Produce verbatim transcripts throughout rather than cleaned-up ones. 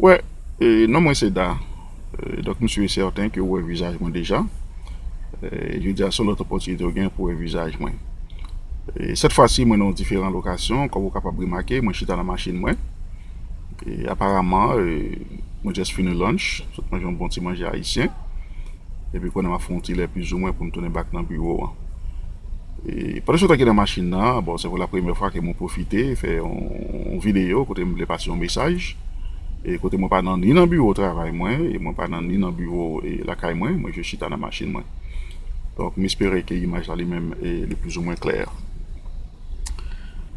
Wè, e, non mwen se Da. E, donk, m si e sèten ke w wè vizaj mwen deja. E, jodi a se yon lòt opòtinite w gen pou w wè vizaj mwen. E, sèt fwa si, mwen nan yon diferan lokasyon. Kòm ou kapab remake, mwen chita nan machin mwen. E, aparaman, e, mwen just fini lunch, sot manje yon bon ti manje ayisyen. Epi kounye a m ap fè yon ti lè plizoumwen pou m tounen back nan biwo an. E pandan se tan ke nan machin nan, bon, se pou la premyè fwa ke mwen pwofite fè yon, yon videyo kote m vle pase yon mesaj, e kote mwen pa nan, ni nan biwo travay mwen, e mwen pa nan, ni nan biwo, e, lakay mwen, mwen jis chita nan machin mwen. Donk, m espere ke imaj la li menm, e, li plizoumwen klè.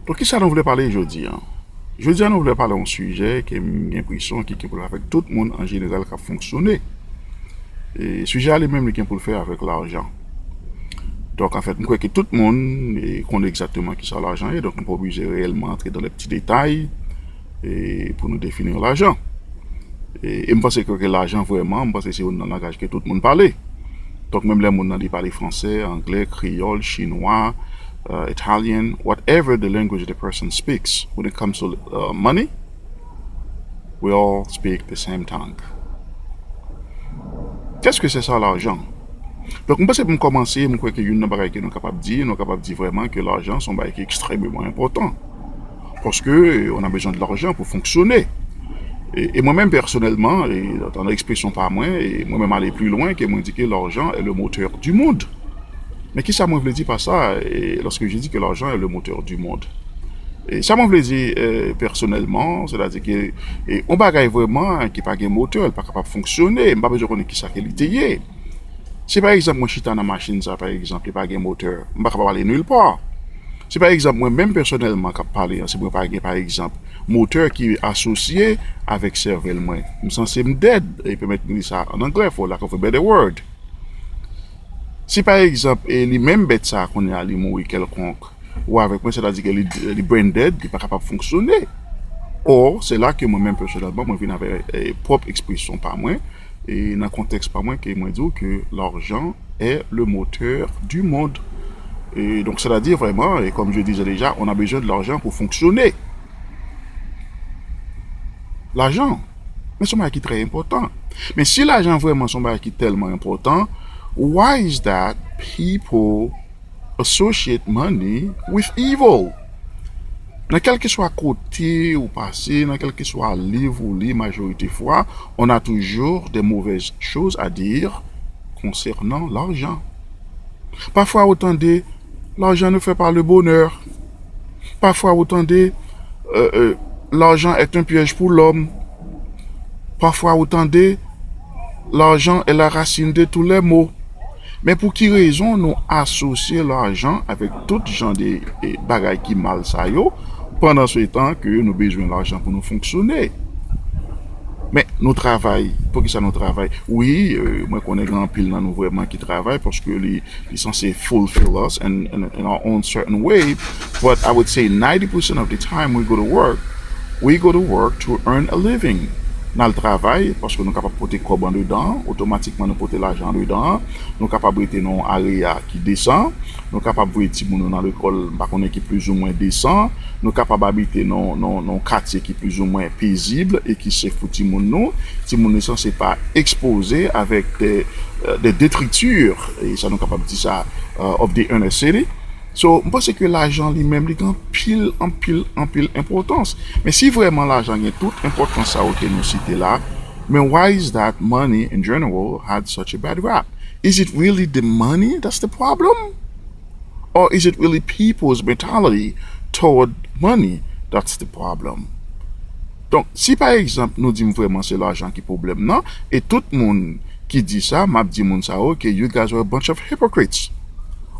Donk, kisa nou vle pale jodi a? Jodi a, nou vle pale yon sijè ke m gen enpresyon ki gen pou l fè avèk tout moun an jeneral k ap fonksyone. E sijè a li menm, li gen pou l fè avèk lajan. Donk, anfèt, m kwè ke tout moun, e, konnen egzakteman kisa lajan ye, donk nou pa oblije reyèlman antre dans les petits détails, e, pou nou defini lajan. E, e m panse ke, ke lajan vrèman, m panse se youn nan langaj ke tout moun pale. Donk, menm lè moun nan li pale fransè, anglè, kreyòl, chinwa, uh, Italian, whatever the language the person speaks, when it comes to, uh, money, we all speak the same tongue. Qu'est-ce que c'est ça, l'argent? Donk, m panse pou m kòmanse, m kwè ke youn nan bagay ke nou kapab di, nou kapab di vrèman ke lajan se yon bagay ki ekstrèmeman enpòtan. Paske, e, on a besoin de l'argent pou fonksyone. E, e mwen menm pèsonèlman, e, nan ekspresyon pa mwen, e mwen menm ale pli lwen ke mwen di ke l'argent est le moteur du monde. Men kisa mwen vle di pa sa, e, lorsque je dis que l'argent est le moteur du monde? E sa mwen vle di, e, pèsonèlman, sètadi ke, e, yon bagay vrèman ki pa gen motè, li pa kapab fonksyone, m pa bezwen konnen kisa ke li te ye. Si pa egzanp mwen chita nan machin sa, pa egzanp, li pa gen motè, m pa kapab ale nilpa. Si pa egzanp mwen menm pèsonèlman k ap pale an, si mwen pa gen pa egzanp motè ki asosye avèk sèvèl mwen, m sanse m dead, e pèmèt m di sa an anglè, for lack of a better word. Si pa egzanp, e li menm bèt sa kounye a li mouri kèlkonk, ou avèk mwen, sètadi ke li, li brain dead, li pa kapab fonksyone. Or, se la ke mwen menm pèsonèlman, mwen vin avèk, e, pwòp ekspresyon pa mwen, e nan kontèks pa mwen, ke mwen di w ke l'argent est le moteur du monde. E donk, sètadi vrèman, e comme je disais déjà, on a besoin de l'argent pou fonksyone. Lajan, men se yon bagay ki trè enpòtan. Men si lajan vrèman se yon bagay ki tèlman enpòtan, why is that people associate money with evil? Nan kèlkeswa kote ou pase, nan kèlkeswa liv ou li, majorite fwa, on a toujours des mauvaises choses à dire concernant l'argent. Pafwa ou tande, l'argent ne fait pas le bonheur. Pafwa ou tande, euh, euh, l'argent est un piège pour l'homme. Pafwa ou tande, l'argent est la racine de tous les maux. Men pou ki rezon nou asosye lajan avèk tout jan de, e, bagay ki mal sa yo, pandan se tan ke nou bezwen lajan pou nou fonksyone? Men nou travay. Poukisa nou travay? Wi, e, mwen konnen gen anpil nan nou vrèman ki travay paske li, li sanse fulfill us in, in, in our own certain way. But I would say ninety percent of the time we go to work, we go to work to earn a living. N al travay paske nou kapab pote kòb andedan, otomatikman nou pote lajan andedan, nou kapab rete nan yon area ki desan, nou kapab voye timoun nou nan lekòl, m pa konnen ki plizoumwen desan, nou kapab abite nan, nan, nan yon katye ki plizoumwen pezib e ki safe pou timoun nou. Timoun nou sanse pa ekspoze avèk de, euh, de détritus, e sa nou kapab di sa, euh, of the inner city. So, m panse ke lajan li menm, li gen anpil, anpil, anpil enpòtans. Men si vrèman lajan gen tout enpòtans sa yo ke nou site la, men why is that money in general had such a bad rap? Is it really the money that's the problem? Or is it really people's mentality toward money that's the problem? Donk, si pa egzanp nou di m vrèman se lajan ki pwoblèm nan, e tout moun ki di sa, m ap di moun sa yo ke you guys are a bunch of hypocrites.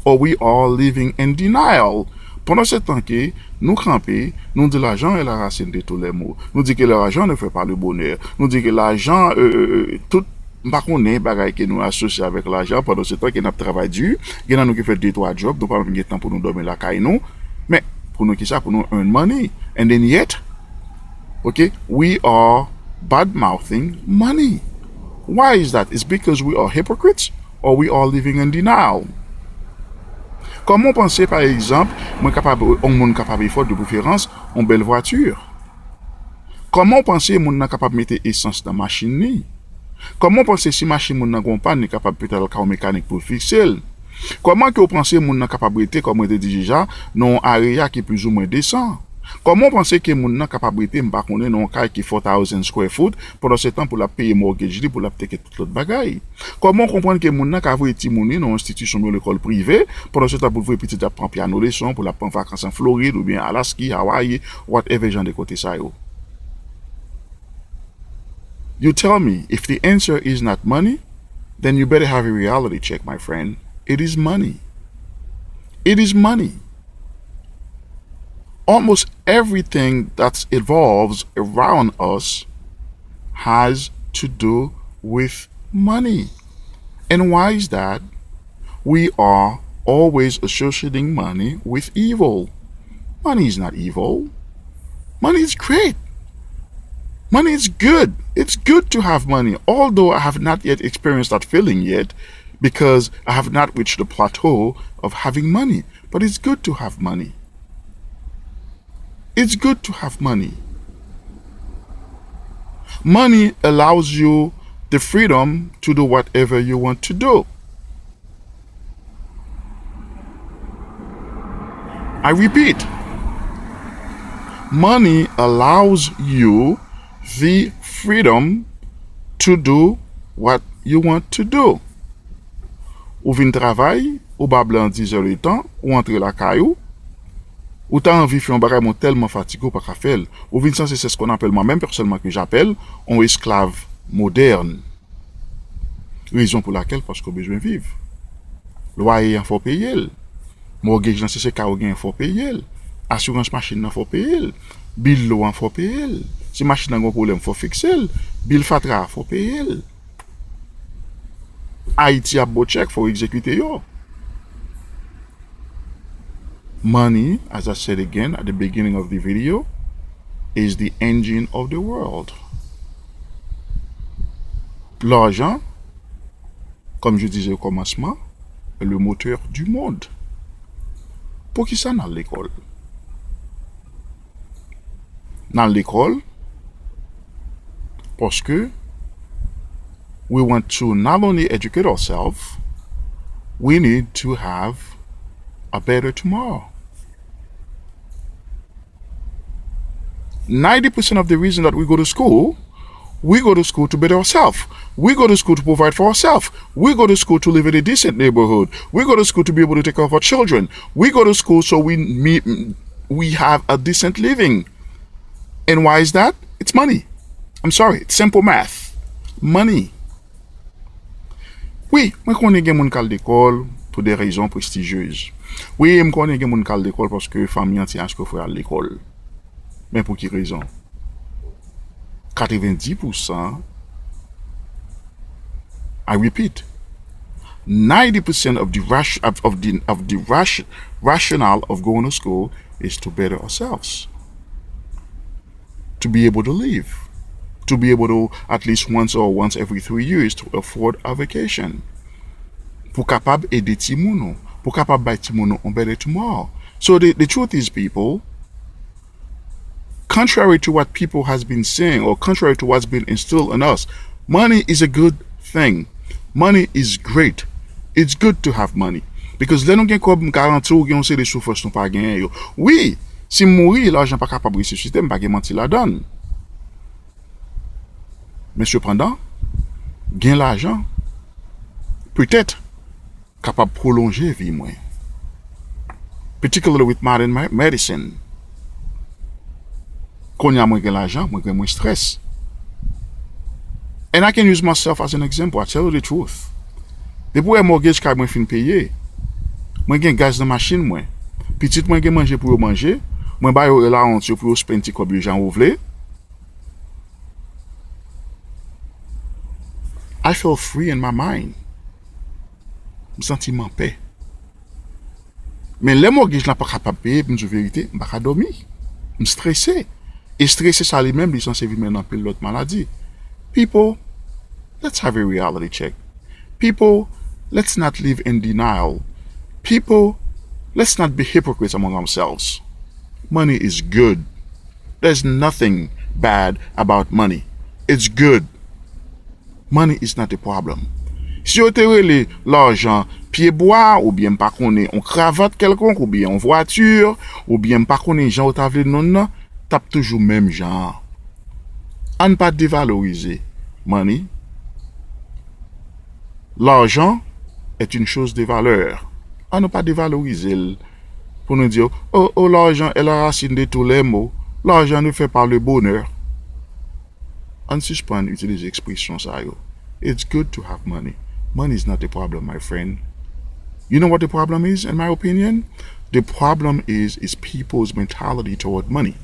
Or we are living in denial. Pandan se tan ke nou kanpe, nou di l'argent est la racine de tous les maux. Nou di ke l'argent ne fait pas le bonheur. Nou di ke lajan, euh, euh, euh, tout, m pa konnen bagay ke nou asosye avèk lajan, pandan se tan ke n ap travay di, gen nan nou ki fè de twa djòb, nou pa menm gen tan pou nou dòmi lakay nou. Men, pou nou ki sa, pou nou earn money. And then yet, okay, we are bad mouthing money. Why is that? It's because we are hypocrites or we are living in denial. Kòman w panse, pa egzanp, mwen kapab, yon moun kapab ofè w de preferans yon bèl vwati? Kòman w panse moun nan kapab mete esans nan machin li? Kòman w panse si machin moun nan gen yon pàn, li kapab pete al kay yon mekanik pou l fikse l? Kòman ke w panse moun nan kapab rete, kòm mwen te di deja, nan yon area ki plizoumwen desan? Kòman w panse ke moun nan kapab rete, m pa konnen, nan yon kay ki four thousand square foot, pandan se tan pou l ap peye mortgage li, pou l ap teke tout lòt bagay? Kòman w konprann ke moun nan ka voye timoun li nan yon enstitisyon, yon lekòl prive, pandan se tan pou l voye pitit li ap pran pyano leson, pou l ap pran vakans an Florid, oubyen Alaski, Hawaii, whatever jan de kote sa yo? You tell me, if the answer is not money, then you better have a reality check, my friend. It is money. It is money. Almost everything that evolves around us has to do with money. And why is that? We are always associating money with evil. Money is not evil. Money is great. Money is good. It's good to have money, although I have not yet experienced that feeling yet because I have not reached the plateau of having money. But it's good to have money. It's good to have money. Money allows you the freedom to do whatever you want to do. I repeat, money allows you the freedom to do what you want to do. Ou vin travay, ou ba blan dizè de tan, ou antre lakay ou, ou ta anvi fè yon bagay, men w tèlman fatige, ou pa ka fè l. Ou vin sanse sèske w apèl, mwen menm pèsonèlman ke j apèl, yon esklav modèn. Rezon pou lakèl, paske w bezwen viv. Lwaye an fò w peye l. Mortgage lan, si se kay ou genyen, fò w peye l. Asirans machin nan, fò w peye l. Bil dlo an, fò w peye l. Si machin nan gen yon pwoblèm, fò w fikse l. Bil fatra a, fò w peye l. Ayiti ap ba w chèk, fò w egzekite yo. Money, as I said again at the beginning of the video, is the engine of the world. Lajan, comme je disais au commencement, est le moteur du monde. Poukisa n al lekòl? N al lekòl paske we want to not only educate ourselves, we need to have a better tomorrow. Ninety percent of the reason that we go to school, we go to school to better ourselves. We go to school to provide for ourselves. We go to school to live in a decent neighborhood. We go to school to be able to take care of our children. We go to school so we meet, we have a decent living. And why is that? It's money. I'm sorry, it's simple math. Money. Wi, mwen konnen gen moun k al lekòl pou de rezon prestijyez. Wi, m konnen gen moun k al lekòl paske fanmi an te achte fè al lekòl. Men pou ki rezon? Katrevenndis pousan, I repeat, ninety percent of the, ration, of, of the, of the ration, rationale of going to school is to better ourselves, to be able to live, to be able to, at least once or once every three years, to afford a vacation. Pou kapab ede timoun ou, pou kapab bay timoun ou yon better tomorrow. So the, the truth is, people, contrary to what people has been saying or contrary to what's been instilled in us, money is a good thing. Money is great. It's good to have money. Because lè nou gen kòb, m garanti w gen yon seri de soufrans nou pa genyen yo. Wi, si m mouri, lajan pa kapab resisite m, pa gen manti ladan l. Men sepandan, gen lajan, petèt, kapab pwolonje vi mwen. Particularly with modern me-, medicine. Kounye a mwen gen lajan, mwen gen mwens strès. And I can use myself as an example. I tell you the truth. Depi w wè mortgage kay mwen fin peye, mwen gen gaz nan machin mwen. Pitit mwen gen manje pou yo manje, mwen ba yo allowance yo pou yo spend ti kòb yo jan yo vle. I feel free in my mind. M santi m anpè. Men lè mortgage lan pa kapab peye, pou m di w verite, m pa ka dòmi. M strese. E strese sa li menm, li sanse vin mennen anpil lòt maladi. People, let's have a reality check. People, let's not live in denial. People, let's not be hypocrites among ourselves. Money is good. There's nothing bad about money. It's good. Money is not a problem. Si yo te rele lajan pye bwa, oubyen m pa konnen, yon kravat kèlkonk, oubyen yon vwati, oubyen m pa konnen jan yo ta vle non l nan, t ap toujou menm jan an. Ann pa devalorize money. L'argent est une chose de valeur. Ann nou pa devalorize l pou nou di, oh, oh, l'argent est la racine de tous les maux. L'argent ne fait pas le bonheur. Ann sispann itilize ekspresyon sa yo. It's good to have money. Money is not the problem, my friend. You know what the problem is, in my opinion? The problem is, is people's mentality toward money.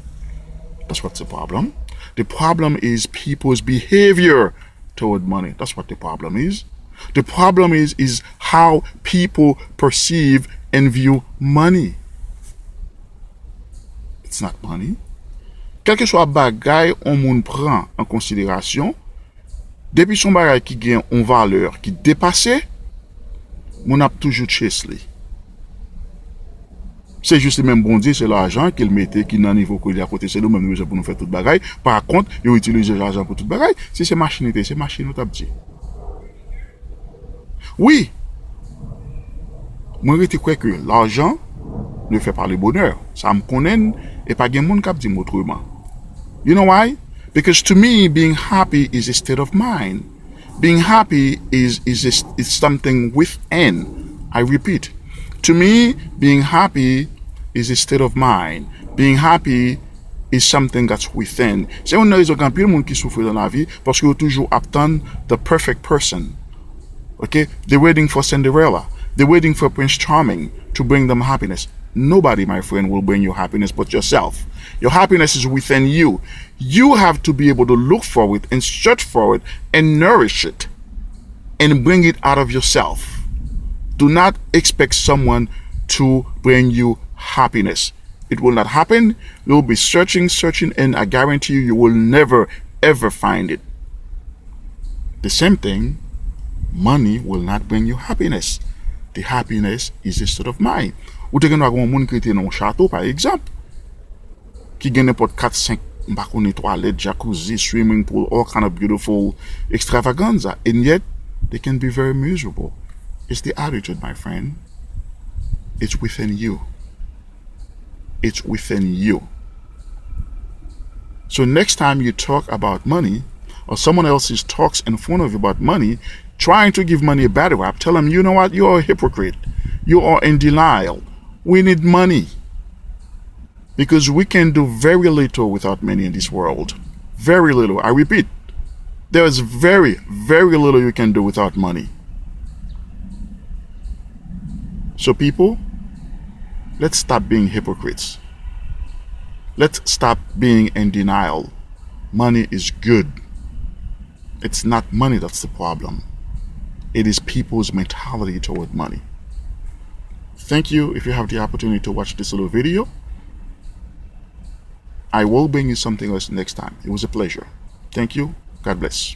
That's what's the problem. The problem is people's behavior toward money. That's what the problem is. The problem is, is how people perceive and view money. It's not money. Kèlkeswa bagay yon moun pran an konsiderasyon, depi se yon bagay ki gen yon valè ki depase, moun ap toujou chase li. Se jis li menm Bondye, se lajan ke l mete ki nan nivo ke li a, kote se nou menm nou bezwen pou nou fè tout bagay. Pa kont, yo itilize lajan pou tout bagay. Si se machin li te, se machin ou t ap di. Wi, mwen rete kwè ke l'argent ne fait pas le bonheur. Sa m konnen, e pa gen moun k ap di m otreman. You know why? Because to me, being happy is a state of mind. Being happy is, is, a, is something within. I repeat, to me, being happy is a state of mind. Being happy is something that's within. Se youn nan rezon gen anpil moun ki soufri nan lavi, paske yo toujou ap tann the perfect person. Okay? They're waiting for Cinderella. They're waiting for Prince Charming to bring them happiness. Nobody, my friend, will bring you happiness but yourself. Your happiness is within you. You have to be able to look for it and search for it and nourish it and bring it out of yourself. Do not expect someone to bring you happiness. It will not happen. You'll be searching, searching, and I guarantee you, you will never, ever find it. The same thing, money will not bring you happiness. The happiness is a state of mind. Ou te gen dwa gen yon moun ki rete nan yon chato, pa egzanp, ki gen nenpòt kat, senk, m pa konnen, twalèt, jacuzzi, swimming pool, all kind of beautiful extravaganza, and yet they can be very miserable. It's the attitude, my friend. It's within you. It's within you. So next time you talk about money, or someone else is talks in front of you about money, trying to give money a bad rap, tell them, you know what? You are a hypocrite. You are in denial. We need money. Because we can do very little without money in this world. Very little. I repeat, there is very, very little you can do without money. So, people, let's stop being hypocrites. Let's stop being in denial. Money is good. It's not money that's the problem. It is people's mentality toward money. Thank you if you have the opportunity to watch this little video. I will bring you something else next time. It was a pleasure. Thank you. God bless.